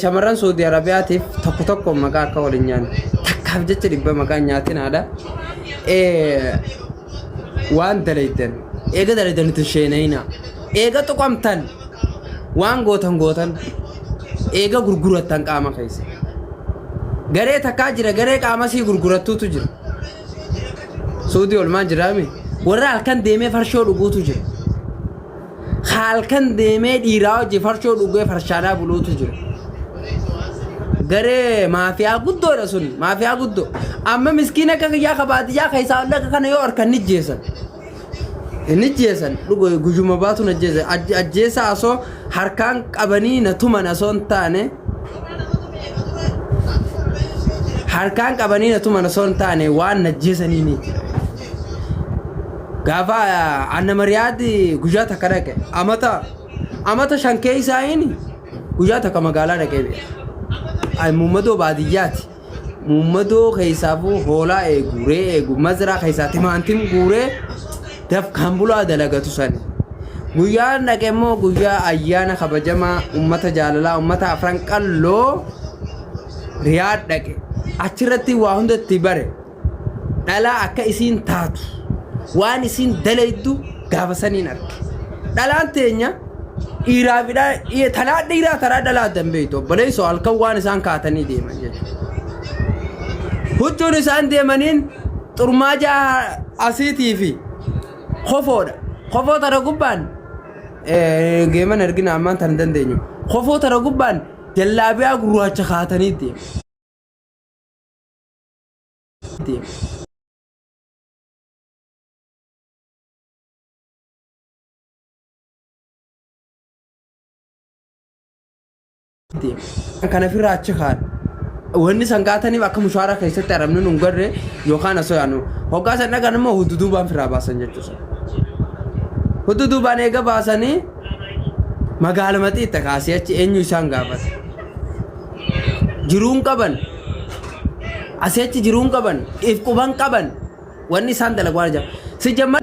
Shamarran Suudi Arabiyaatiif tokko tokko maqaa akka wal hin nyaanne takkaaf jecha dhibba maqaa hin nyaatinaadha. Waan dalaydan eega dalaydan itti sheenayina eega tuqamtan waan gootan gootan eega gurgurattan qaama keessa. Garee takkaa jira garee qaama sii gurgurattuutu jira. Suudii olmaan jiraame warra halkan deemee farshoo dhuguutu jira. Halkan deemee dhiiraa hojii farshoo dhugee farshaadhaa buluutu jira. Garee maafiyaa guddoodha sun maafiyaa guddoo. Amma miskiina akka kiyyaa ka baadiyyaa keessaa ol akka kana yoo harkan ni jeesan. Ni jeesan dhugo guyyuma baatu na jeesan. Ajjeesa osoo harkaan qabanii na tuman osoo hin taane harkaan qabanii na tuman osoo hin taane waan na jeesanii ni jira. Gaafa Anna Mariyaatti guyyaa takka dhaqe amata amata shan keessaa inni guyyaa takka magaalaa dhaqee beeka. Ay muummadoo baadiyyaati. Muummadoo keessaafuu hoolaa eegu, re'ee eegu, mazraa keessaa timaantim guuree dafkaan bulaa dalagatu sani. Guyyaan dhaqe immoo guyyaa ayyaana kabajamaa ummata jaalalaa ummata afran qalloo Riyaad dhaqe. Achirratti waa hundatti bare. Dhalaa akka isiin taatu waan isiin dalaydu gaafa saniin arge. Dhalaan teenya dhiiraa fi tanaa dhiiraa taraa dhalaa adda hin beektu obboleessoo halkan waan isaan kaatanii deeman jechuudha. Huccuun isaan deemaniin xurmaaja asiitii fi kofoodha. Kofoo tana gubbaan geeman argina ammaan tana dandeenyu. Kofoo tana gubbaan jallaabiyaa gurraacha kaatanii deemu. Deema. Deema. Kan ofirraa achi kaan. Wanni san kaataniif akka mushaaraa keessatti arabni nun garre yookaan osoo yaanu. Hoggaa san dhaqan immoo hududuubaan firaa baasan jechuudha. Hududuubaan eega baasanii magaaluma xiitta kaasee achi eenyu isaan gaafata. Jiruun qaban. Asii achi jiruun qaban. If quban qaban. Wanni isaan dalagu waan ajaa'ib. Si jammar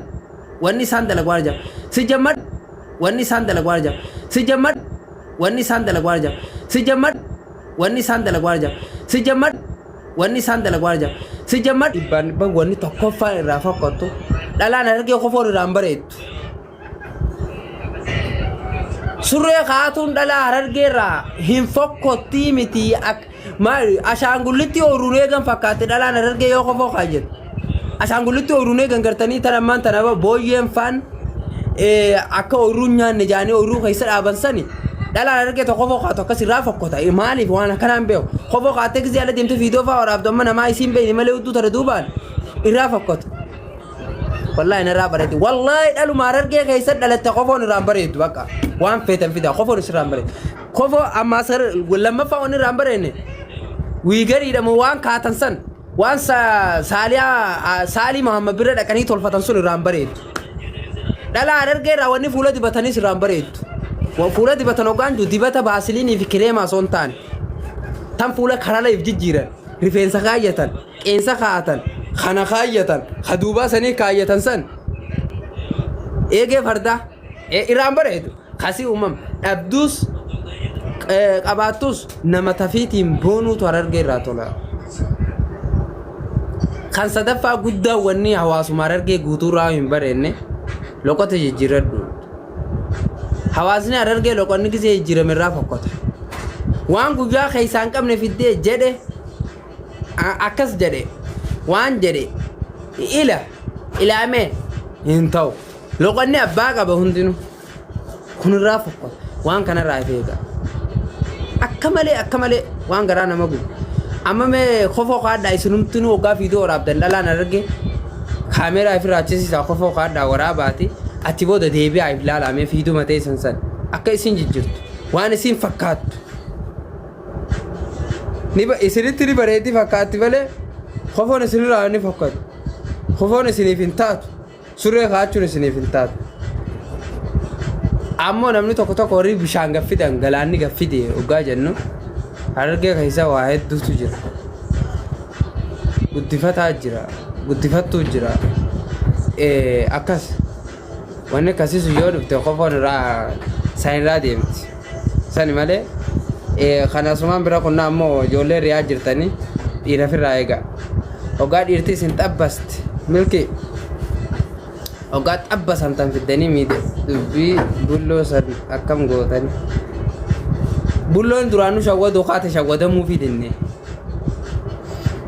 wanni isaan dalagu waan ajaa'ib. Si jammar wanni isaan dalagu waan ajaa'ib. Si jammar wanni isaan dalagu waan ajaa'ib. Si jammar wanni isaan dalagu waan ajaa'ib. Si jammar wanni isaan dalagu waan ajaa'ib. Si jammar dhibbaan dhibban wanni tokkoffaan irraa fokkottu dhalaan harargee kofoon irraa hin bareeddu. Surree kaatuun dhalaa harargeerraa hin fokkottii miti maali ashaangullitti ooyruun eegan fakkaatti dhalaan harargee yoo kofoo kaayyatu. Ashaangullitti ooyruun eegan gartanii tan ammaan tana booyyeen faan akka ooyruun nyaanne jaanii ooyruu keessa dhaaban sani dhalaan harargee tokko kofoo kaatu akkas irraa fokkota maaliif waan akkanaan beeku kofoo kaattee gisee ala deemte fiidoo fa'aa waraabdu amma namaa isiin beeyne malee hudduu tana duubaan irraa fokkota. Wallahi narraa bareeddi. Wallahi dhaluma harargee keessa dhalatte kofoon irraan bareeddu bakka. Waan feetan fida kofoon isirraan bareeddu. Kofoo ammaa sar lammaffaa waan irraan bareedne wiigariidha moo waan kaatan san waan saaliyaa saalii Muhammad bira dhaqanii tolfatan sun irraan bareeddu. Dhala harargee irraa wanni fuula dibatanis irraan bareeddu. Fuula dibatan hoggaan jiru dibata baasiliinii fi kireemaa osoo hin taane. Tan fuula karala if jijjiiran rifeensa kaayyatan. Qeensa kaa'atan, kana kaayyatan, ka duubaa sanii kaayyatan san eegee fardaa irraan bareedu kasii uumam dhabduus qabaattus nama tafiitiin boonuutu harargee irraa tola. Kan sadaffaa guddaa wanni hawaasuma harargee guutuu irraa hin bareenne loqota jijjiirradhu. Hawaasni harargee loqonni gisee jijjiirame irraa fokkota. Waan guyyaa keessaa hin qabne fiddee jedhe Akkas jedhe waan jedhe ila ilaamee hin ta'u. Loqonni abbaa qaba hundinuu. Kunirraa fokkota. Waan kanarraa if eega. Akka malee akka malee waan garaa nama gubu. Amma mee kofoo kaadhaa isinumtinuu hoggaa fiidoo waraabdan dhalaan arge kaameeraa ifirraa achisiisaa kofoo kaadhaa waraabaati achi booda deebi'aa if ilaalaa mee fiiduu matee isin san akka isin jijjirtu waan isin fakkaattu. Ni ba- isinitti ni bareeddi fakkaatti malee kofoon isinirraa ni fokkatu. Kofoon isiniif hin taatu. Surree kaa'achuun isiniif hin taatu. Ammoo namni tokko tokko warri bishaan gaffidan galaanni gaffide hoggaa jennu harargee keessa waa hedduutu jira. Guddifataa jira. Guddifattuu jira. Akkas. Wanni akkasii sun yoo dhufte kofoon irraa san irraa deemti. Sani malee Kan asumaan bira kunnaa ammoo ijoollee riyaa jirtanii dhiira firraa eega. Hoggaa dhiirti isin xabbasti milki hoggaa xabbasamtan fiddanii miite dubbii bulloo san akkam gootani. Bulloon duraanuu shawwaduu kaate shawwadamuu fidinne.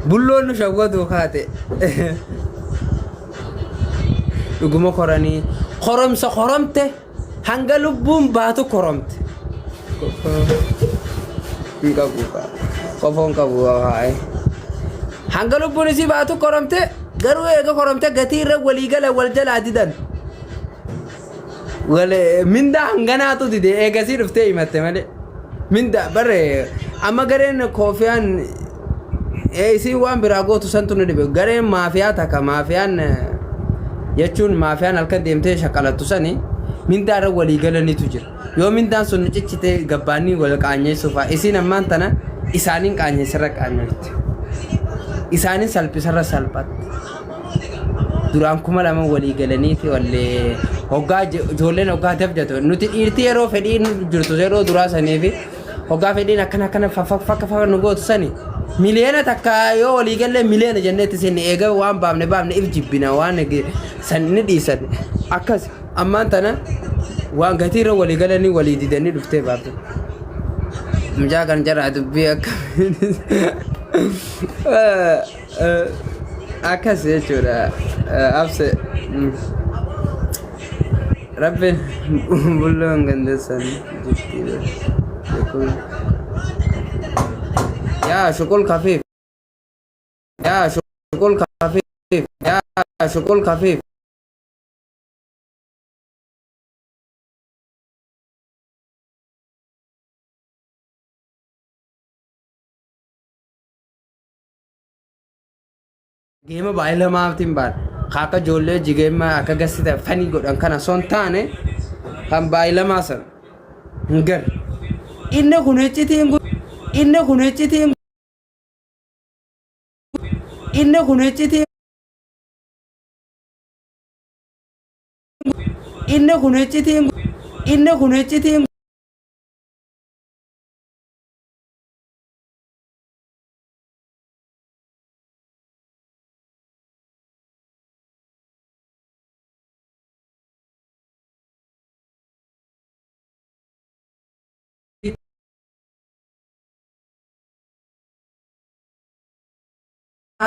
Bulloon nu shawwaduu kaate. Dhuguma koranii koromsa koromte hanga lubbuun baatu koromte. Hin qabu qofoon qabu haa'e. Hanga lubbuun isii baatu koromte garuu eega koromte gatii irra walii gala wal jalaa didan. Wal mindaa hanganaatu dide eegasii dhuftee himatte malee. Mindaa bare amma gareen koofiyaan isiin waan biraa gootu santu nu dhibe. Gareen maafiyaa takka maafiyaan jechuun maafiyaan halkan deemtee shaqalattu sani mindaa irra walii galanitu jira. Yoo mindaan sun nu cichite gabbaanii wal qaanyeessuu fa'a. Isiin ammaan tana isaaniin qaanyeessarra qaanyeessiti. Isaaniin salphisarra salphatti. Duraan 2000 walii galaniiti wallee hoggaa ijoolleen hoggaa dabjatu nuti dhiirti yeroo fedhiin jirtu yeroo duraa sanii fi hoggaa fedhiin akkana akkana fakka fakka nu gootu sani 1 miliyoona yoo walii gallee miliyoona jenneetti sinni eega waan baafne baafne if jibbina waan san ni dhiisan akkas ammaan tana waan gatii irra walii galanii walii didanii dhuftee baafte. Mucaa kan jaraa dubbii akka akkas jechuudha abse rabbiin bulloon gandeessan jirti yaa shuqul kafiif yaa shuqul kafiif yaa shuqul kafiif. Geema baay'ee lamaaftiin baana. Ka akka ijoollee hojii geema akka gassita fanii godhan kana osoo hin taane kan baay'ee lamaa sana hin garre. Inni kun iccitiin inni kun iccitiin inni kun iccitiin inni kun iccitiin inni kun iccitiin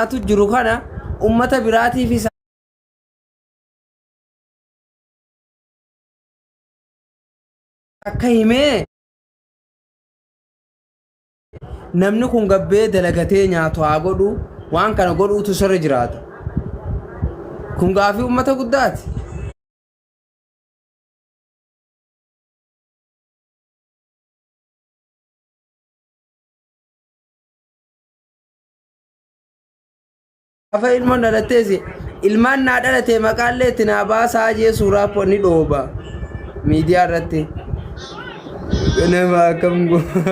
atu jiru kana ummata biraatiifis akka himee Namni kun gabbee dalagatee nyaatu haa godhu waan kana godhuutu sirra jiraata. Kun gaafii uummata guddaati. Gaafa ilmoon dhalattees ilmaan naa dhalate maqaallee itti naa baasaa jee suuraa po ni dhooba miidiyaa irratti. Nama akkam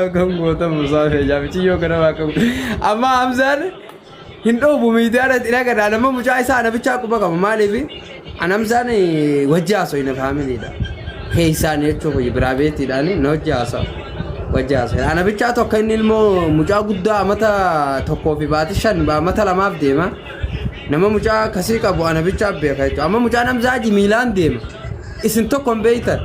akkam goota Musaa Feejaa michiyyoo kana akkam amma Hamzaan hin dhoobu miidiyaa irratti hin agarra nama mucaa isaa ana bichaa quba qaba maaliif an Hamzaan wajji haasofna faamiliidha keessaan jechuun kiyya biraa beetiidhaan na wajji haasa'a. Wajji haasa'e. Ana bichaa tokko inni ilmoo mucaa guddaa amata 1 fi baatii 5 amata 2f deema. Nama mucaa akkasii qabu ana bichaa beeka jechuudha. Amma mucaan Hamzaaji miilaan deema. Isin tokko hin beektan.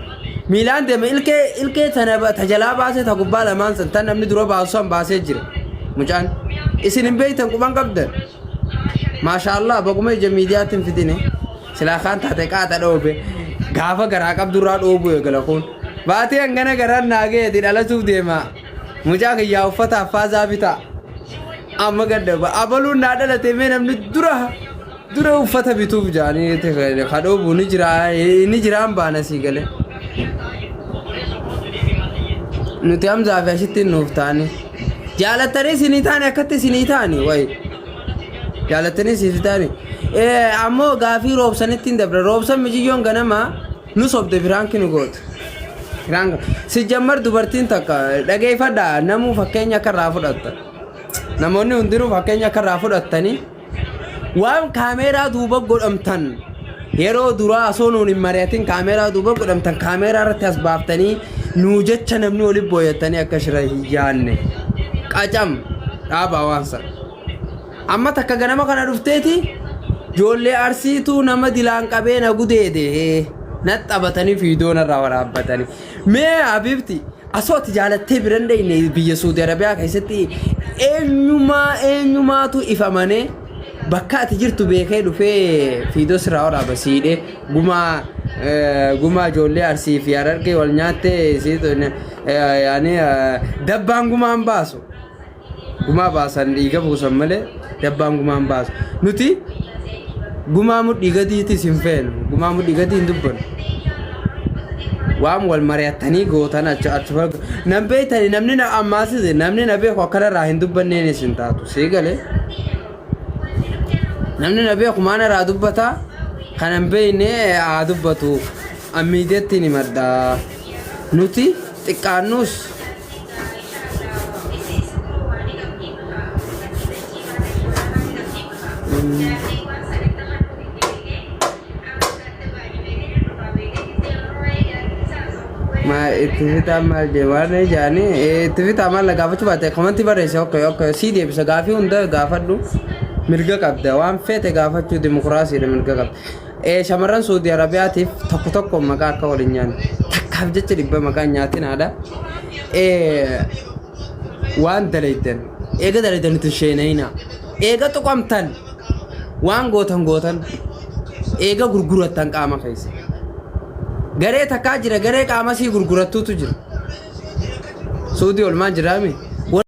Miilaan deema ilkee ilkee tana ta jalaa baasee ta gubbaa lamaan san tan namni dura baasu san baasee jira. Mucaan isin hin beektan quban qabdan. Maashaallah baguma ija miidiyaatti hin fidine. Silaa kaan taate qaata dhoobe. Gaafa garaa qabdurraa dhoobu eegala kun. Baatee hangana garaan naa ga'eeti dhalatuuf deema. Mucaa kiyyaa uffata affaazaa bitaa. Amma gadda abaluun naa dhalate mee namni dura dura uffata bituuf jaanii ka dhoobu ni jira ni jiraan baana sii galee. Nuti Hamzaa fi ashitti nuuf taane. Jaalattanii isinii taane akkatti isinii taane wayi. Jaalattanii siif taane. Ammoo gaafii roobsanitti hin dabre. Roobsan mijiyyoon ganamaa nu sobde prank nu goote. Prank. Si jammar dubartiin takka dhageeffadhaa namuu fakkeenya akka irraa fudhatta. Namoonni hundinuu fakkeenya akka irraa fudhattanii waan kaameeraa duuba godhamtan yeroo duraa osoo nuun hin mari'atin kaameeraa duuba godhamtan kaameeraa irratti as baaftanii Nuu jecha namni walitti booyattanii akka shira hin yaanne. Qacam dhaabaa waan sana. Amma takka ganama kana dhufteeti ijoollee Arsiituu nama dilaan qabee na gudeede na taphatanii fiidoo narraa waraabbatanii. Mee Habibti asoo ati jaalattee bira hin dhayne biyya Suudi Arabiyaa keessatti eenyumaa eenyumaatu ifamanee bakka ati jirtu beekee dhufee fiidoo sirraa waraaba siidhee gumaa gumaa ijoollee Arsii fi Harargee wal nyaattee siitu yaani dabbaan gumaan baasu. Gumaa baasan dhiiga buusan malee dabbaan gumaa hin baasu. Nuti gumaa mudhii gadiitis hin feenu. Gumaa mudhii gadii hin dubbannu. Waan wal mari'attanii gootan achi achi farga. Nan beektani namni na ammaasise namni na beeku akkanarraa hin dubbanneenis hin taatu. Sii galee. Namni na beeku maan irraa dubbata kan hin beekne haa dubbatu. Ammiideetti ni madda. Nuti xiqqaannus Ma itti fixaa maal jee waan jaanii itti fixaa maal na gaafachuu baate komantii barreesse okay okay sii deebisa gaafii hunda gaafadhu mirga qabda waan feete gaafachuu dimokiraasiidha mirga qabda. Shamarran Suudi Arabiyaatiif tokko tokko maqaa akka wal hin nyaanne takkaaf jecha dhibba maqaa hin nyaatinaadha. Waan dalaydan eega dalaydan itti hin sheenayinaa eega tuqamtan waan gootan gootan eega gurgurattan qaama keessa. Garee takkaa jira garee qaama sii gurgurattuutu jira. Suudii olmaan jiraami.